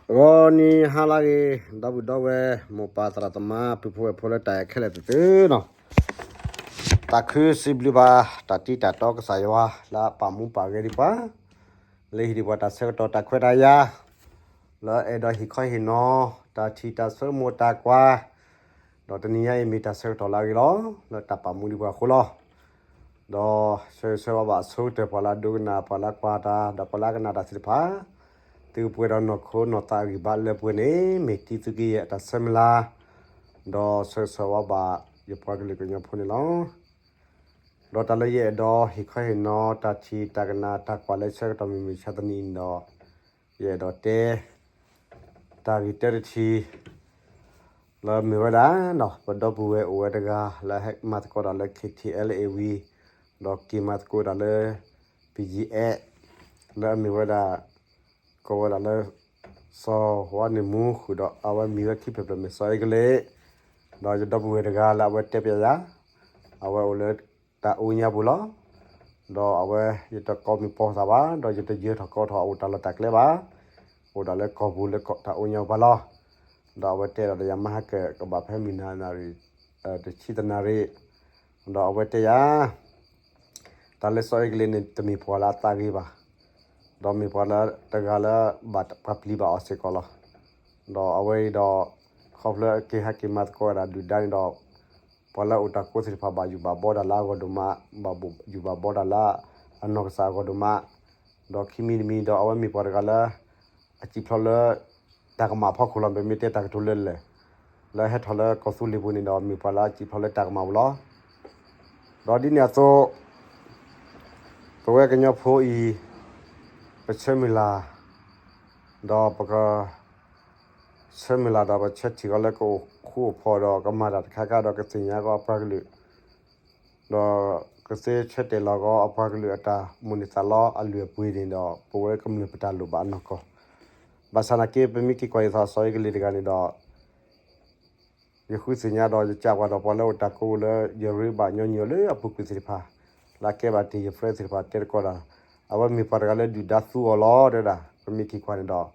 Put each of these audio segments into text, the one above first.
ဂီၤနံၤဟါလၢအဂ့ၤ, ဒီပုၢ်ဒီဝဲၢ် မိၢ်ပၢ်သရၣ်သမါ ပုၢ်ဖိဝဲၢ်ဖိလၢတၢ်အဲၣ်ခဲလၢာ်သ့ၣ်သုနီၤ, သးခုစံးဘျုးဘၣ် တၢ်တံၢ်တၢ်တီကစၢ်ယွၤ လၢအပာ်မူပာ်ဂဲၤဒံးပှၤ, လၢဟ့ၣ်ဒံးပှၤတၢ်ဆၢကတီၢ်တၢ်ခွဲးတၢ်ယာ်, လၢအဲၣ်ဒိးဟ့ၣ်ခီဟ့ၣ်နီၤ တၢ်ထံၣ်တၢ်ဆိကမိၣ်တၢ်ကွၢ်, ဒီးတနံၤညါအံၤမ့ၢ်တၢ်ဆၢကတီၢ်လၢအဂ့ၤလီၤ, လၢတၢ်ပာ်မူဒံးပှၤအဃိလီၤ. ဒီးဆၢဂ့ၤဆၢဝါဘၣ်အဆိကတၢၢ်ပှၤလၢအဒိကနၣ် ပှၤလၢအကွၢ်တၢ် ဒီးပှၤလၢအကနၣ်တၢ်သ့ၣ်တဖၣ်, သုကပှဲၤဒီးနီၢ်ခိနီၢ်သးအဂံၢ်ဘါလၢပှဲၤန့ၣ် မ့ၢ်တံသုးက့ယဲၢ်အတၢ်ဆၢမုၢ်လၢ်, ဒီးဆၢဂ့ၤဆၢဝါဘၣ် ယပှၤကလုာ်ကညီဖိန့ၣ်လီၤ. ဒီးတၢ်လၢယအဲၣ်ဒိးဟ့ၣ်ခီဟ့ၣ်နီၤ တၢ်ထံၣ်တၢ်ကနၣ်တၢ်ကွၢ်လၢဆၢကတီၢ်မုၢ်မဆါတနံၤအံၤဒီး, ယအဲၣ်ဒိးတဲ တၢ်ဂ့ၢ်တၢတထံၣ် လၢမ့ၢ်ဝဲဒၣ်နီၤ ပဒီပုၢ်ဝဲၢ်အိၣ်ဝဲတဂၤ လၢဟဲမၤသကိးတၢ်လၢ KTLA ဝံၤ, ဒီးက့ၤမၤသကိးတၢ်လၢ ပယံၤအဲၣ်, လၢအမ့ၢ်ဝဲဒၣ် ကိးဝဲဒၣ်လၢ စီၤဝါန့ၣ်မူဃုာ်ဒီး အဝဲမံၤဝဲခံဖျၢၣ်ဖျၢၣ်မ့ၢ်စီၤအ့ကလ့း, ဒီးယဒီပုၢ်ဝဲၢ်တဂၤလၢအဝဲတဲပျးယၤ, အဝဲအိၣ်လၢတၢ်အိၣ်ညါပူၤလီၤ. ဒီးအဝဲယတကိးမံၤပိာ်သးဘၣ် ဒီးယတယၢၤထီၣ်ကိးထီၣ်အအိၣ်တၢ်လီၢ်တၢ်ကျဲဘၣ်, အိၣ်ဒၣ်လၢကီၢ်ပူၤလၢတၢ်အိၣ်ညါပူၤဘၣ်လီၤ. ဒီးအဝဲတဲဒီး ယမဟါကၢၣ်ကဘၣ်ဖဲမုၢ်နၤနၣ်ရံၣ် တဆံတနၣ်ရံၣ်, ဒီးအဝဲတဲယၤ တၢ်လၢစီၤအ့ကလ့းန့ၣ် တမ့ၢ်ပှၤလၢအသးဂ့ၤဘၣ်, ဒီးမ့ၢ်ပှၤလၢတဂၤလၢဘၣ်ပှၤပျံၤဘၣ်အီၤစ့ၢ်ကီးလီၤ. ဒီးအဝဲအံၤဒီး ခီဖျိက့ၤဟဲက့ၤမၤသကိးဝဲဒၣ်ဒုၣ်ဒါန့ၣ်ဒီး ပှၤလၢအိၣ်တၢ်ကိးသ့ၣ်တဖၣ်ဘၣ်ယိၣ်ဘၣ်ဘီတၢ်လၢအဂီၢ်ဒိၣ်မး, ဘၣ်ယိၣ်ဘၣ်ဘီတၢ်လၢအနီၢ်ကစၢ်အဂီၢ်ဒိၣ်မး, ဒီးခံမံၤတမံၤဒီးအဝဲမ့ၢ်ပှၤတဂၤလၢ အစံၣ်ဖျိးလၢ တၢ်ကမၣ်ဖီခိၣ်လီၤ. ပမ့ၢ်တဲတၢ်ကတိၤလၢလၢ် လၢဟဲထီၣ်လၢကီၢ်သူလ့ၤပူၤန့ၣ်ဒီး မ့ၢ်ပှၤလၢအစံၣ်ဖျိးလၢတၢ်ကမၣ်ပူၤလီၤ. ဒီးဒ်န့ၣ်အသိး ပဝဲကညီဖိအံၤ ပဆၢမုၢ်လၢ် ဒီးပက ဆၢမုၢ်လၢ်ဒီးပဆၢထံၣ်ဃီလၢကအိၣ်ဃူအိၣ်ဖိးဒီးကမၤတၢ်တခါခါဒီးကသ့ၣ်ညါဃီအပှၤကလုာ် ဒီးကသ့ဆၢတဲာ်လီၤဃီအပှၤကလုာ်အတၢ်မိၣ်န့ၢ်သးလီအလုၢ်အပှ့ၤန့ၣ်ဒီး ပဝဲကမျၢၢ်ပတၢ်လိၣ်ဘၣ်အနီၢ်ကီၢ်, ဘၣ်ဆၣ်နာ်က့ ပမ့ၢ်က့ၤကွၢ်ဒ်သိးစီၤအ့ကလ့းတဂၤန့ၣ်ဒီး ယဃုသ့ၣ်ညါဒီးယကးပှၤဒီးပှၤလၢအိၣ်တၢ်ကိးလၢယရ့ဘၣ်ညီနုၢ်အီၤလၢအပူၤကွံာ်သ့ၣ်တဖၣ် လၢအကဲဘၣ်တ့ၢ်ယ friend သ့ၣ်တဖၣ်တဲတကိးဒီး အဝဲမ့ၢ်ပှၤတဂၤလၢဒုၣ်ဒါသူအီၤလီၤ တဲဝဲဒၣ်. ပမ့ၢ်က့ၤကွၢ်န့ၣ်ဒီး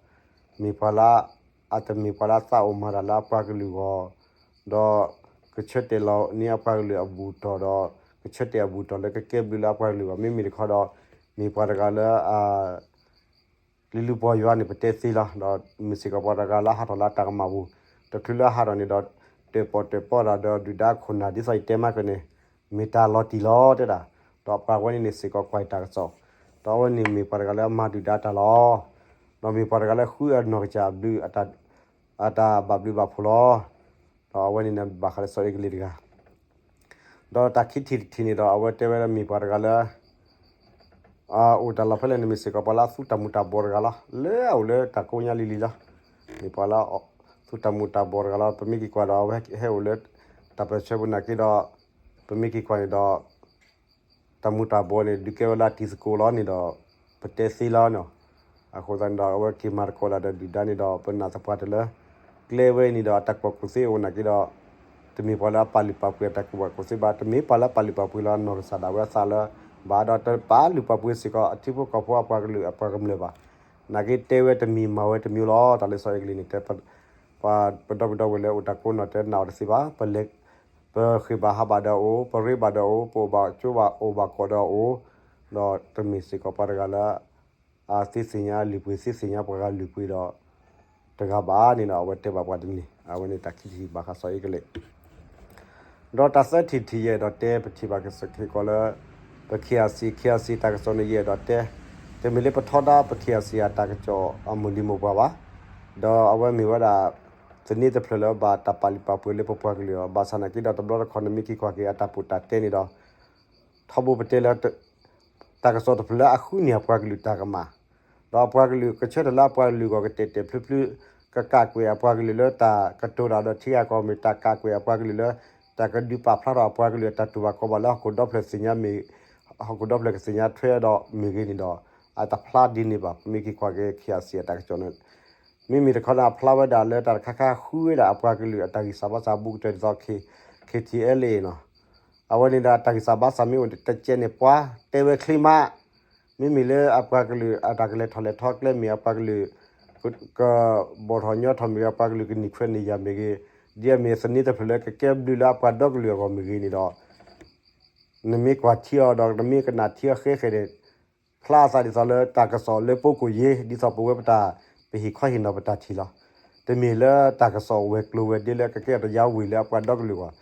မ့ၢ်ပှၤလၢ အတမ့ၢ်ပှၤလၢအသးအိၣ်မၤတၢ်လၢအပှၤကလုာ်အဂီၢ်, ဒီးကဆၢတဲာ်လီၤန့ၢ်အပှၤကလုာ်အဘူၣ်တီၢ်ဒီး ကဆၢတဲာ်အဘူၣ်တီၢ်လၢကကဲဘျုးလၢအပှၤကလုာ်အဂီၢ် မ့မ့ၢ်တခီဒီး မ့ၢ်ပှၤတဂၤလၢ လံလုၢ်ပီၢ်ယွၤန့ၣ် ပတဲသ့လီၤ. ဒီးမ့ၢ်စ့ၢ်ကီးပှၤတဂၤလၢအဟးထီၣ်လၢတၢ်ကမၣ်ပူၤ, တချုးလၢအဟးထီၣ်န့ၣ်ဒီး တၢၣ်ပီၣ်တၢၣ်ပီၣ်တၢ်ဒီးဒုၣ်ဒါခိၣ်နၢ်ဒ်သိးယတဲမးကၢၢ်န့ၣ် မ့ၢ်တၢ်လီၤတံၢ်လီၤတဲဒၣ်. ဒီးပှၤဝဲန့ၣ်န့ၣ်စ့ၢ်ကီးကွၢ်တၢ်ကစီၣ်, ဒီးအဝဲန့ၣ်မ့ၢ်ပှၤတဂၤလၢအမၤဒုၣ်ဒါတၢ်လီၤ. ဒီးမ့ၢ်ပှၤတဂၤလၢဃုအနီၢ်ကစၢ်အဘျုး အတၢ်ဘၣ်ဘျုးဘၣ်ဖှိၣ်လီၤ. ဒီးအဝဲန့ၣ်န့ၣ်ဘၣ်ဃးလၢစီၤအ့ကလ့းတဂၤ ဒီးတၢ်ခံထံၣ်တထံၣ်န့ၣ်ဒီး အဝဲတဲဝဲလၢမ့ၢ်ပှၤတဂၤလၢ အိၣ်တၢ်လီၢ်ဖဲလဲၣ်န့ၣ် မ့ၢ်စ့ၢ်ကီးပှၤလၢအသူတၢ်မူၤတၢ်ဘှီးတဂၤလီၤ. လၢအအိၣ်လၢတၢ်ကိးညါလံၤလံၤလီၤ. မ့ၢ်ပှၤလၢ သူတၢ်မူၤတၢ်ဘှီးတဂၤလီၤ. ပမ့ၢ်က့ၤကွၢ်ဒီး အဝဲဟဲအိၣ်လၢ တၢ်ပၢၢ်ဆၢပူၤနာ်က့ဒီး ပမ့ၢ်က့ၤကွၢ်န့ၣ်ဒီး တၢ်မူၤတၢ်ဘှီးန့ၣ် ဒုးကဲဝဲလၢအတံၤသကိးလီၤန့ၣ်ဒီး ပတဲသ့လီၤနီၤ. အဃိသတးန့ၣ်ဒီး အဝဲက့ၤမၤသကိးတၢ်ဒီးဒုၣ်ဒါန့ၣ်ဒီး ပနာ်သပှၢ်တၢၢ်လၢ ကျဲဝဲအံၤန့ၣ်ဒီး အတၢ်ကူၣ်ဘၣ်ကူၣ်သ့အိၣ်နာ်က့ဒီး တမ့ၢ်ပှၤလၢအပာ်လုၢ်ပာ်ပှ့ၤအတၢ်ကူၣ်ဘၣ်ကူၣ်သ့ဘၣ်, တမ့ၢ်ပှၤလၢအပာ်လုၢ်ပာ်ပှ့ၤလၢအနီၢ်ကစၢ်ဒၣ်ဝဲအသးလၢ ဘၣ်ဒီးတပာ်လုၢ်ပာ်ပှ့ၤစ့ၢ်ကီး အထံဖိကီၢ်ဖိအပှၤကလုာ်အပှၤကမျၢၢ်ဘၣ်. နာ်က့တဲဝဲတမံၤမၤဝဲတမံၤလီၤ. တၢ်လၢစီၤအ့ကလ့းန့ၣ်တဲ ပှၤပဒီပုၢ်ဒီဝဲၢ်လၢအိၣ်တၢ်ကိးနီၢ်တဲနာ်အီၤတသ့ဘၣ်. ပလဲၤ ပဃ့ၢ်ဘၣ်ဟးဘၣ်ဒီးအိၣ်, ပရ့ဘၣ်ဒီးအိၣ်, ပအိၣ်ဘၣ်ကၠိဘၣ်အိၣ်ဘၣ်ကိးဒီးအိၣ်, ဒီးတမ့ၢ်စ့ၢ်ကီးပှၤတဂၤလၢ အသ့သ့ၣ်ညါအလုၢ်အပှ့ၤ သ့သ့ၣ်ညါပှၤဂၤလုၢ်ပှ့ၤဒီး တဂၤဘၣ်န့ၣ်ဒီး အဝဲတဲဘၣ်ပှၤတမံၤန့ၣ် အဝဲန့ၣ်တၢ်ခံထံၣ်ဘၣ်ဃးစီၤအ့ကလ့း ဒီးတၢ်သၢထံၣ်တထံၣ်ယအဲၣ်ဒိးတဲပထံၣ်ဘၣ်ကစၢၢ်ခ့ကီးလၢ ပ KIC, KIC တၢ်ကစီၣ်န့ၣ် ယအဲၣ်ဒိးတဲ တမ့ၢ်လၢပထီဒါပ KIC အတၢ်ကစီၣ်အမိၢ်လံၤမိၢ်ပှၢ်ဘၣ်, ဒီးအဝဲမ့ၢ်ဝဲဒၣ် သန့ၤတဖျၢၣ်လၢဘၣ်တၢ်ပာ်လုၢ်ပာ်ပှ့ၤလၢပပှၤကလုာ်အီၤ ဘၣ်ဆၣ်နာ်က့ဒီးတဘျီတခီၣ်န့ၣ်မ့ၢ်က့ၤကွၢ်က့ၤအတၢ်ပူတၢ်တဲန့ၣ်ဒီး ထီဘိပတဲလၢ တၢ်ကစီၣ်တဖျၢၣ်လၢအဃုန့ၢ်အပှၤကလုာ်တၢ်ကမၣ်, ဒီးအပှၤကလုာ်ကဆၢထၢၣ်လၢအပှၤကလုာ်အဂီၢ်ကတဲာ်တဲာ်ဖျုဖျု ကကးကွံာ်အပှၤကလုာ်လၢတၢ်ကတိၤတၢ်ဒီးထံဂၤကီၢ်မ့ၢ်တၢ်ကးကွံာ်အပှၤကလုာ်လၢ တၢ်ကဒုးပာ်ဖျါထီၣ်အပှၤကလုာ်အတၢ်တူၢ်ဘၣ်ခီၣ်ဘၣ်လၢဟီၣ်ခိၣ်ဒီဖျၢၣ်သ့ၣ်ညါမ့ၢ် ဟီၣ်ခိၣ်ဒီဖျၢၣ်ကသ့ၣ်ညါထွဲဒီးမ့ၢ်ဂ့ၤန့ၣ်ဒီး အတဖျါဒ်န့ၣ်ဘၣ်. ပမ့ၢ်က့ၤကွၢ်က့ၤ KIC အတၢ်ကစီၣ်န့ၣ် မ့မ့ၢ်တခီန့ၣ် အဖျါဝဲဒၣ်လၢတၢ်တခါခါဃုဝဲဒၣ်အပှၤကလုာ်အတၢ်ဂံၢ်စၢ်ဘါစၢ်ဘူးကတၢၢ်ဒ်သိး KTLA နီၤ. အဝဲန့ၣ်ဒီးတၢ်ဂံၢ်စၢ်ဘါစၢ်မ့ၢ်အိၣ်တကဲန့ၣ် ပှၤတဲဝဲချ့မး, မ့မ့ၢ်လၢအပှၤကလုာ်အတၢ်ကလဲၤထီၣ်လဲၤထီကျဲမ့ၢ်အပှၤကလုာ် ကဘီၣ်ထီၣ်ညီထီၣ်မ့ၢ်ဂ့ၤ အပှၤကလုာ်ကနံၣ်ခွဲးနံၣ်ယၤမ့ၢ်ဂ့ၤ, ဒ်အမ့ၢ်သန့တဖျၢၣ်လၢကကဲဘျုးလၢအပှၤဒီကလုာ်အဂီၢ်မ့ၢ်ဂ့ၤန့ၣ်ဒီး နမ့ၢ်ကွၢ်ထံအီၤဒီးနမ့ၢ်ကနၣ်ထံအီၤဃဲဃဲန့ၣ် ဖျါအသးဒ်သိးလၢတၢ်ကစီၣ်လၢပကိၣ်ယ့ ဒ်သိးပဝဲပတၢ် ပဟ့ၣ်ခီဟ့ၣ်နီၤပတၢ်ထံၣ်လီၤ. တမ့ၢ်လၢတၢ်ကစီၣ်ဝဲၤကျိၤဝဲၤဒ့လၢကကဲတယါဝ့ၢ်လၢအပှၤဒီကလုာ်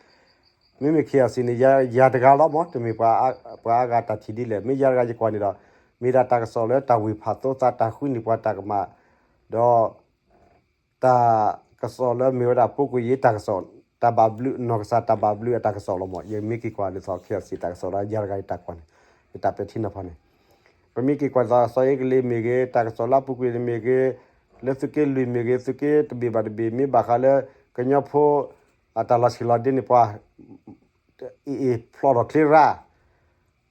အဂီၢ်, မ့မ့ၢ် ခ့ၣ်အၣ်စံၣ် န့ၣ် ယၤတဂၤလီၤမး, တမ့ၢ်ပှၤအါဂၤတၢ်ထံၣ်ဒ်လဲၣ်, မ့ၢ်ယၤတဂၤယကွၢ်န့ၣ်ဒီး မ့ၢ်ဒၣ်တၢ်ကစီၣ်လၢတၢ်ဝ့ၢ်ဖးသိသး တၢ်ဃုန့ၢ်ပှၤတၢ်ကမၣ်, ဒီး တၢ်ကစီၣ်လၢမ့ၢ်ဝဲဒၣ်ပကိၣ်ယ့တၢ်ကစီၣ်, တၢ်ဘၣ်ဘျုး နီၢ်ကစၢ်တၢ်ဘၣ်ဘျုးအတၢ်ကစီၣ်လီၤမး, ယမ့ၢ်က့ၤကွၢ်ဒ်သိး ခ့ၣ်အၣ်စံၣ် တၢ်ကစီၣ်ဒီးယၤတဂၤယတၢ်ကွၢ်န့ၣ်, ယတၢ်ပဲာ်ထံနီၤဖးန့ၣ်, ပမ့ၢ်က့ၤကွၢ်ဒ်သိး စီၤအ့ကလံးမ့ၢ်ဂ့ၤ, တၢ်ကစီၣ်လၢအပူၤကွံာ်န့ၣ်မ့ၢ်ဂ့ၤ, လၢသုးက့လွံၢ်မ့ၢ်ဂ့ၤ, သုးက့တဘ့ၣ်ဘၣ်တဘ့ၣ် မ့ၢ်ဘၣ်ဃးလၢ ကညီဖိ အတၢ်လီၤဆံးလီၤဒ့န့ၣ် ပှၤ အ့ၣ်အ့ၣ်ဖျိးထီၣ်ချ့ရၣ်,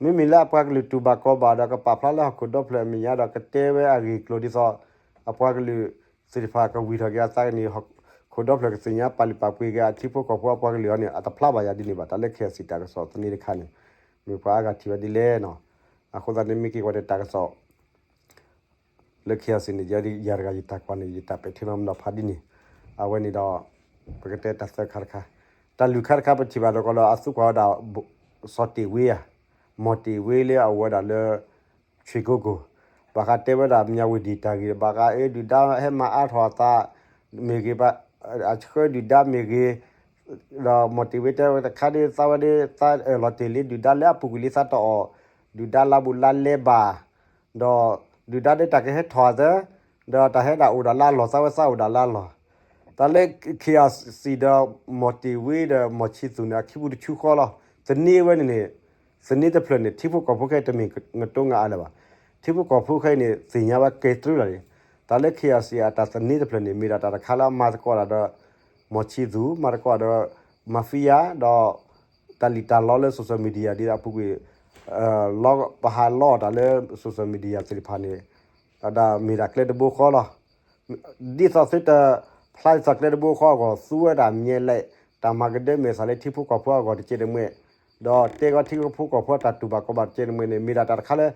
မ့မ့ၢ်လၢအပှၤကလုာ်တူၢ်ဘၣ်ခီၣ်ဘၣ်ဒီး ကပာ်ဖျါလၢဟီၣ်ခိၣ်ဒီဖျၢၣ်အမဲာ်ညါဒီး ကတဲဝဲအဂ့ၢ်အကျိၤဒ်သိး အပှၤကလုာ်သ့ၣ်တဖၣ်ကဝံၣ်ထီၣ်က့ၤအသးန့ၣ်, ဟီၣ်ခိၣ်ဒီဖျၢၣ်ကသ့ၣ်ညါပာ်လုၢ်ပာ်ပှ့ၤက့ၤအထံဖိကီၢ်ဖိအပှၤကလုာ်အံၤန့ၣ် အတဖျါဘၣ်ယၤဒ်န့ၣ်ဘၣ်. တၢ်လၢ ခ့ၣ်အၣ်စံၣ် တၢ်ကစီၣ်သန့တခါန့ၣ် မ့ၢ်ပှၤအါဂၤထံၣ်ဝဲဒ်လဲၣ်န့ၣ်, အဃိသတးန့ၣ် မ့ၢ်က့ၤကွၢ်ဒီးတၢ်ကစီၣ် လၢ ခ့ၣ်အၣ်စံၣ် န့ၣ် ယၤတဂၤယတၢ်ကွၢ်န့ၣ် ယတၢ်ပဲာ်ထံနီၤဖးဒ်န့ၣ်, အဝဲန့ၣ်ဒီး ပကတဲတၢ်သၢခါတခါ, တၢ်လွံၢ်ခါတခါ ပထံၣ်ဘၣ်ဒီးကီးလၢအသူကွၢ်ဝဲဒၣ် စီၤတ့ၢ်ဝ့ဧါ, မီၢ်တ့ၢ်ဝ့လၢအအိၣ်ဝဲဒၣ်လၢ ဆွ့ၣ်ကိကိၣ်, ဘၣ်ဃးတဲဝဲဒၣ်မၠၣ်ဝတံၣ်တၢ်ဂ့ၢ် ဘၣ်ဃးအ့ ဒုၣ်ဒါဟဲမၤအါထီၣ်အသး မ့ၢ်ဂ့ၤ, အဆှၢဒုၣ်ဒါမ့ၢ်ဂ့ၤ, ဒီးမီၢ်တ့ၢ်ဝ့တဲဝဲတခါဒ် သးဝဲဒၣ်သးအၢၣ်လီၤတ့ၢ်လံ ဒုၣ်ဒါလၢအပူၤကွံာ်လံသးတအီၣ်, ဒုၣ်ဒါလၢဘူးလါလဲဘၣ်, ဒီး ဒုၣ်ဒါဒ်တၢ်ကဟဲထီၣ်သၢ, ဒီးတၢ်ဟဲဒၣ်အိၣ်ဒၣ်လၢအလီၢ် သးဝဲသးအိၣ်ဒၣ်လၢအလီၢ်, တၢ်လၢ ခ့ၣ်အၣ်စံၣ် ဒီး မီၢ်တ့ၢ်ဝ့ဒီး မီၢ်ဆံသူၣ်န့ၣ် အခံပူၤတဆူဃီလီၤ. သန့ဝဲန့ၣ်န့ၣ်, သန့တဖျၢၣ်န့ၣ် ထံဖိကီၢ်ဖိခဲအံၤတမ့ၢ်ကတိၤငါအါလၢၤဘၣ်. ထံဖိကီၢ်ဖိခဲအံၤန့ၣ် သ့ၣ်ညါဝဲကဲတြူလီၤန့ၣ်, တၢ်လၢ ခ့ၣ်အၣ်စံၣ် အတၢ်သန့တဖျၢၣ်န့ၣ် မ့ၢ်ဒၣ်တၢ်တခါလၢအမၤသကိးတၢ်ဒီး မီၢ်ဆံသူၣ်, မၤသကိးဒီး mafia ဒီး တၢ်လံၣ်တၢ်လီလၢ social media ဒ်အပူၤကွံာ် ပဟးလီအီၣ်တၢ်လၢ social media သ့ၣ်တဖၣ်န့ၣ် ဒ်မ့ၢ်ဒၣ်ကျဲတဘိဃီလီၤ. ဒ်သိးသုတဖျါဒ်သိးကျဲတဘိဃီအဂီၢ် သူဝဲဒၣ်မံၤလဲၣ်, တၢ်မၤကဒၢမဲာ်သၣ်လၢထံဖိကီၢ်ဖိအဂီၢ်တကဲတမှဲ, ဒီးတဲကီးထံဖိကီၢ်ဖိအတၢ်တူၢ်ဘၣ်ခီၣ်ဘၣ်တကဲတမှဲန့ၣ် မ့ၢ်ဒၣ်တၢ်တခါလၢ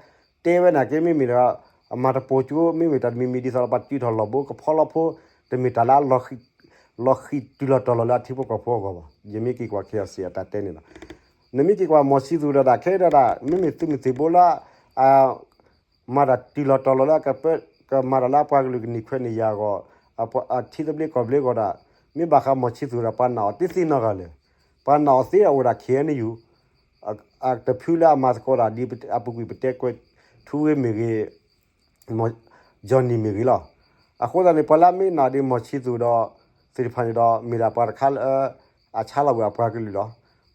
တဲဝဲနာ်က့ မ့မ့ၢ်ဒီး အမၤတပိာ်ကၠိ မ့မ့ၢ်တၢ်တမံၤမံၤဒ်သိးလၢ ပှၤတုၤထီၣ်လီၢ်ဘိကဖီလီၤဖိ, တမ့ၢ်တၢ်လၢ လီၤဃံၤတုၤလီၤတီၤလီၤလၢအထံဖိကီၢ်ဖိအဂီၢ်ဘၣ်. ယမ့ၢ်က့ၤကွၢ် ခ့ၣ်အၣ်စံၣ် အတၢ်တဲန့ၣ်လီၤ. နမ့ၢ်က့ၤကွၢ် မီၢ်ဆံသူၣ်ဒီးဒၣ်ခဲဒၣ်ဒၣ် မ့မ့ၢ်သုးမုၢ်သံၣ်ဘိလၢ မၤတၢ်တုၤလီၤတီၤလီၤလၢ ကမၤတၢ်လၢအပှၤကလုာ်ကနံၣ်ခွဲးနံၣ်ယၤအဂီၢ်, အထံသဘျ့ကီၢ်ဘျ့အဂီၢ်ဒၣ်, မ့ၢ်ဘၣ်ဃးမီၢ်ဆံသူၣ်ဒီး ပှၤနာ်အီၤတသ့နီတဂၤလၢၤ. ပှၤနာ်အီၤသ့အအိၣ်ဒၣ် ခ့ၣ်အဲၣ်ယူၣ် တဖုလၢအမၤသကိးတၢ်ဒ်အပူၤကွံာ်ပတဲကွဲးထူဝ့မ့ၢ်ဂ့ၤ Johnny မ့ၢ်ဂ့ၤလီၤ. အဃိသတးန့ၣ် ပှၤလၢအမ့ၢ်နာ်ဒ်မီၢ်ဆံသူၣ်ဒီး သ့ၣ်တဖၣ်န့ၣ်ဒီး မ့ၢ်ဒၣ်ပှၤတခါလၢ အဆါလီၤဝဲအပှၤကလုာ်လီၤ.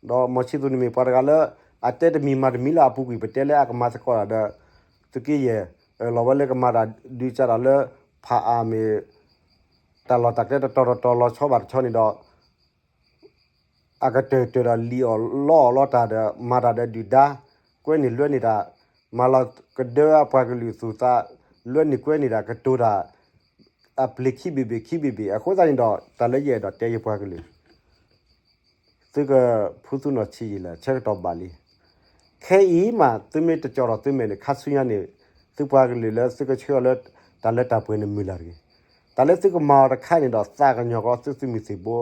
ဒီးမီၢ်ဆံသူၣ်န့ၣ်မ့ၢ်ပှၤတဂၤလၢ အတဲတမံၤမၤတမံၤလၢအပူၤကွံာ် ပတဲလၢအကမၤသကိးတၢ်ဒီး သုးက့ယဲၢ် အၢၣ်လီၤဝဲလၢကမၤတၢ်ဒုးကၢ်တၢ်လၢ ဖးအါမ့ၢ် တၢ်လီၢ်တၢ်ကျဲတတီၤတတီၤလီၤဆီဘၣ်တဆီန့ၣ်ဒီး အကတၢၢ်တၢၢ်ဒီးလံၣ်အီၣ်လီအီၣ်လီတၢ်ဒီး မၤတၢ်ဒီးဒုၣ်ဒါ ကွဲန့ၢ်လွဲန့ၢ်တၢ် မၤလီၤကဒၢအပှၤကလုာ်သူၣ်သး လွဲန့ၢ်ကွဲန့ၢ်တၢ်ကတိၤတၢ် အပျ့ၤခံဘ့ၣ်ဘ့ၣ်ခံဘ့ၣ်ဘ့ၣ် အဃိသတးန့ၣ်ဒီး တၢ်လၢယအဲၣ်ဒိးတဲယပှၤကလုာ် သုကဖုသူနီၢ်ဆံးယံာ်လၢ ဆၢကတီၢ်ဘၣ်လံ. ခဲအံၤမး သုမ့ၢ်တကၠီၣ်ထီၣ်သုမဲာ်န့ၣ် ခါဆူညါန့ၣ် သုပှၤကလုာ်လၢသုကဆှၢအီၤလၢ တၢ်လၢတၢ်ပှဲၤန့ၣ်မုၢ်လၢ်တဂ့ၤ. တၢ်လၢသုကမၤအီၤတခါန့ၣ်ဒီး သးကညီၤကီးသုသုးမုၢ်သံၣ်ဘိ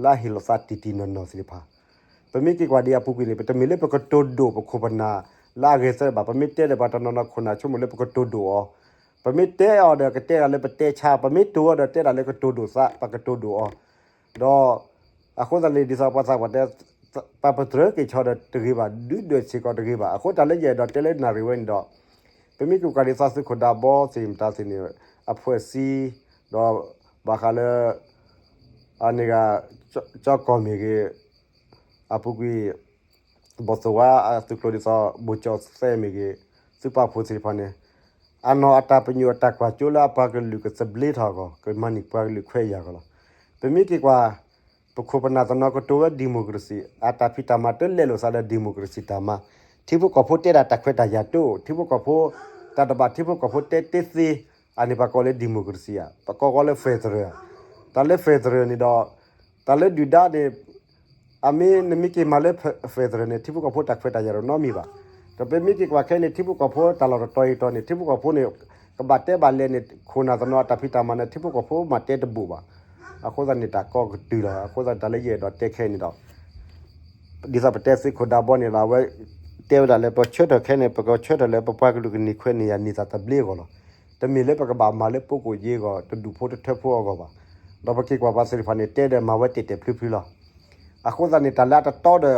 လၢအဟ့ၣ်လီၤသးတံၢ်တံၢ်နီၢ်နီၢ်သ့ၣ်တဖၣ် ပမ့ၢ်က့ၤကွၢ်ဒ်အပူၤကွံာ်န့ၣ် ပတမ့ၢ်လၢပကတိၤဒိၣ်ပခိၣ်ပနၢ်လၢအဂဲၤသၢဘၣ်. ပမ့ၢ်တဲဒီးပှၤတနီၤနီၤခိၣ်နၢ်ဆိကမိၣ်လၢပကတိၤဒိၣ်အီၤ, ပမ့ၢ်တဲအီၤဒီးကတဲဒၣ်လၢပတဲဆါ, ပမ့ၢ်တိၤအီၤဒီးတဲဒၣ်လၢကတိၤဒိၣ်သး ပကတိၤဒိၣ်အီၤ ဒီး အဃိသတးန့ၣ် ဒ်သိးပှၤသးပှၢ်တဲ ပပတြၢၤက့ၤဆီဒီးတဂ့ၤဘၣ်, ဒုးဒွဲၣ်စ့ၢ်ကီးတဂ့ၤဘၣ်. အဃိတၢ်လၢယအဲၣ်ဒိးတဲလၢနၣ်ရံၣ်ဝဲန့ၣ်ဒီး ပမ့ၢ်က့ၤကွၢ်ဒ်သိးသုးခိၣ်ဒးဘီသ့ၣ်မတၤသ့ၣ်န့ၣ် အဖှဲးစံ ဒီးဘၣ်ဃးလၢ အန့ၣ်ဂ့ၤ ကၠီကီၢ်မ့ၢ်ဂ့ၤ အပူၤကွံာ် ဘီၣ်သိၣ်ဝါအသုးကျိၤဒ်သိး ဘိၣ်ကၠီၣ်သဲးမ့ၢ်ဂ့ၤ သုးပာ်ဖှိၣ်သ့ၣ်တဖၣ်န့ၣ် အနီၢ်အတၢ်ပညိၣ်အတၢ်ကွၢ်စိလၢအပှၤကလုာ်ကသဘျ့ထီၣ်အဂီၢ် ကမၤန့ၢ်ပှၤကလုာ်ခွဲးယာ်အဂီၢ်လီၤ. ပမ့ၢ်က့ၤကွၢ် ပခိၣ်ပနၢ်တနီၤကတိၤဝဲ democracy အတၢ်ဖံးတၢ်မၤတလဲၤလိာ်သးဒီး democracy တၢ်မၤ, ထံဖိကီၢ်ဖိတဲဒၣ်တၢ်ခွဲးတၢ်ယာ်တအိၣ်, ထံဖိကီၢ်ဖိ တၢ်တဘၣ်ထံဖိကီၢ်ဖိတဲတသ့, အန့ၣ်ပှၤကိးလၢ democracy ဧါ, ပကိးကီးလၢ federal ဧါ, တၢ်လၢ federal န့ၣ်ဒီး တၢ်လၢဒုၣ်ဒါန့ၣ် အမ့ၢ်နမ့ၢ်က့ၤမၤလၢ federal န့ၣ် ထံဖိကီၢ်ဖိတၢ်ခွဲးတၢ်ယာ်တနီတမံၤဘၣ်. ဒီးပမ့ၢ်က့ၤကွၢ်ခဲအံၤန့ၣ် ထံဖိကီၢ်ဖိတၢ်လီၢ်တတီၤအံၤတီၤန့ၣ် ထံဖိကီၢ်ဖိန့ၣ် ကဘၣ်တဲဘၣ်လဲၤန့ၣ် ခိၣ်နၢ်တနီၤအတၢ်ဖံးတၢ်မၤန့ၣ် ထံဖိကီၢ်ဖိမၤတဲတဘူးဘၣ်. အဃိသတးန့ၣ် တၢ်ကီကတုၤလီၤ. အဃိသတးန့ၣ် တၢ်လၢယအဲၣ်ဒိးတဲခဲအံၤန့ၣ်ဒီး ဒ်သိးပတဲသ့ခိၣ်ဒးဘီန့ၣ်ဒီး အဝဲတဲဝဲဒၣ်လၢ ပဆၢထၢၣ်ခဲန့ၣ် ပကဆၢထၢၣ်လၢပပှၤကလုာ်ကန့ၢ်ခွဲးန့ၢ်ယာ်န့ၢ်သးတဘျ့အဂီၢ်လီၤ. တမ့ၢ်လၢပကဘၣ်မၤလၢပကိၣ်ယ့အဂီၢ် တဒူၣ်ဖိတထၢဖိအဂီၢ်ဘၣ်. ဒီးပက့ၤကွၢ်ပှၤသ့ၣ်တဖၣ်န့ၣ် တဲဒီးမၤဝဲတဲာ်တဲာ်ဖျုဖျုလီၤ. အဃိသတးန့ၣ် တၢ်လၢအတတီဒီး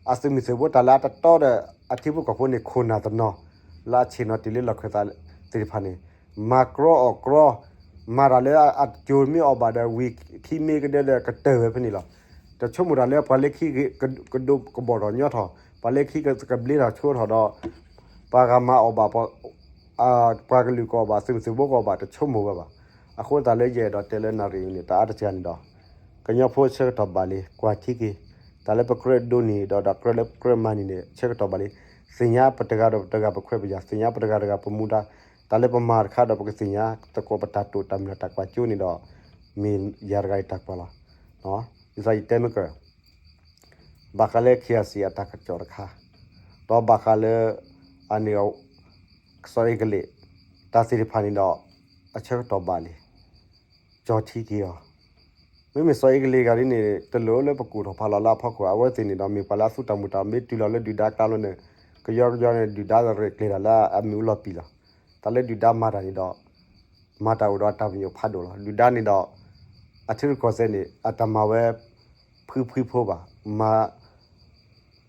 အသုးမုၢ်သံၣ်ဘိ တၢ်လၢအတတီဒီး အထံဖိကီၢ်ဖိန့ၣ် ခိၣ်နၢ်တနီၤ လၢအဆ့ၣ်နီၤတုၤလၢလီၢ်ခၢၣ်သးသ့ၣ်တဖၣ်န့ၣ် မၤကြီအီၣ်ကြီ, မၤတၢ်လၢအစိၤမ့ၢ်အီၣ်ဘၣ်ဒီး ဝံၤခံမ့ၢ်ကဒၢဒီးကတၢၢ်ဝဲဖဲန့ၣ်လီၤ. တဆိကမိၣ်တၢ်လၢပှၤလၢခံ ကဒိးကဘီၣ်ထီၣ်ညီထီၣ်, ပှၤလၢခံကဘျ့ထီၣ်ဆိထီၣ်ဒီး ပှၤဂၤမၤအီၣ်ဘၣ် ပှၤကလုာ်ကအီၣ်ဘၣ် သုးမုၢ်သံၣ်ဘိကအီၣ်ဘၣ် တဆိကမိၣ်ဝဲဘၣ်. အဃိသတးလၢယအဲၣ်ဒိးတဲလၢနၣ်ရံၣ်အံၤန့ၣ် တၢ်အါတစှၤန့ၣ်ဒီး ကညီဖိဆၢကတီၢ်ဘၣ်လံ ကွၢ်ထံက့ၤ တၢ်လၢပကြၢးဒိးန့ၢ်ဒီး ဒီးကြၢးလၢပကြၢးမၤန့ၢ်န့ၣ် ဆၢကတီၢ်ဘၣ်လံ. သ့ၣ်ညါပတဂၤဒီးပတဂၤပခွဲးပယာ်, သ့ၣ်ညါပတဂၤတဂၤပမူဒါ, တၢ်လၢပမၤတခါဒီးပကသ့ၣ်ညါသကိးပတၢ်တိာ်တၢ်မုၢ်လၢ်တၢ်ကွၢ်ကၠိန့ၣ်ဒီး မ့ၢ်ယၤတဂၤအံၤတၢ်ကွၢ်လီၤ. ဒ်သိးယတဲမ့ၢ်က ဘၣ်ဃးလၢ KIC အတၢ်ကစီၣ်တခါ, ဒီးဘၣ်ဃးလၢ အန့ၣ် စီၤအ့ကလံး တၢ်သ့ၣ်တဖၣ်န့ၣ်ဒီး အဆၢကတီၢ်ဘၣ်လံ. ကၠီထံက့ၤအီၤ, မ့မ့ၢ်စီၤအ့ကလံးတဂၤဒ်န့ၣ် တလိၣ်လၢပကူၣ်ထီၣ်ဖးလီၤလၢအဖီခိၣ်, အဝဲသ့ၣ်န့ၣ်ဒီး မ့ၢ်ပှၤလၢအသူတၢ်မူၤတၢ် မ့ၢ်တုၤလီၤလၢဒုၣ်ဒါကျါလီၤန့ၣ် ကယီကယီန့ၣ် ဒုၣ်ဒါရဲၣ်ကျဲၤတၢ်လၢအမ့ၣ်အူလီၤပံာ်လီၤ. တၢ်လၢဒုၣ်ဒါမၤတၢ်န့ၣ်ဒီး မၤတၢ်အိၣ်ဒီးအတၢ်ပညိၣ်ဖးဒိၣ်လီၤ. ဒုၣ်ဒါန့ၣ်ဒီး အထံရူၢ်ကီၢ်သဲးန့ၣ် အတမၤဝဲ ဖုဖုဖိဘၣ်, မၤ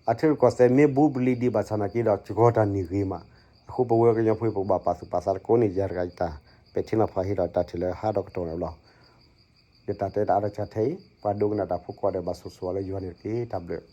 အထံရူၢ်ကီၢ်သဲးမ့ၢ်ဘူးဘလံဒံးဘၣ်ဆၣ်နာ်က့ဒီး စှီၤတၢ်န့ၢ်ဂ့ၤမး. အဃိပဝဲကညီဖိ ပကဘၣ်ပာ်သူၣ်ပာ်သးသကိးန့ၣ် ယၤတဂၤအံၤတၢ်ပဲာ်ထံနီၤဖးဟ့ၣ်ဒီးတၢ်ထံၣ်လၢဟးဒီးကတီၢ်န့ၣ်လီၤ. ယတၢ်တဲတၢ်အါတကၢ်ထဲအံၤ ပှၤဒိကနၣ်တၢ်ဖိကိးဂၤဒဲး ဘၣ်ဆိၣ်ဂ့ၤလၢယွၤန့ၣ်တက့ၢ်. တၢ်ဘျုး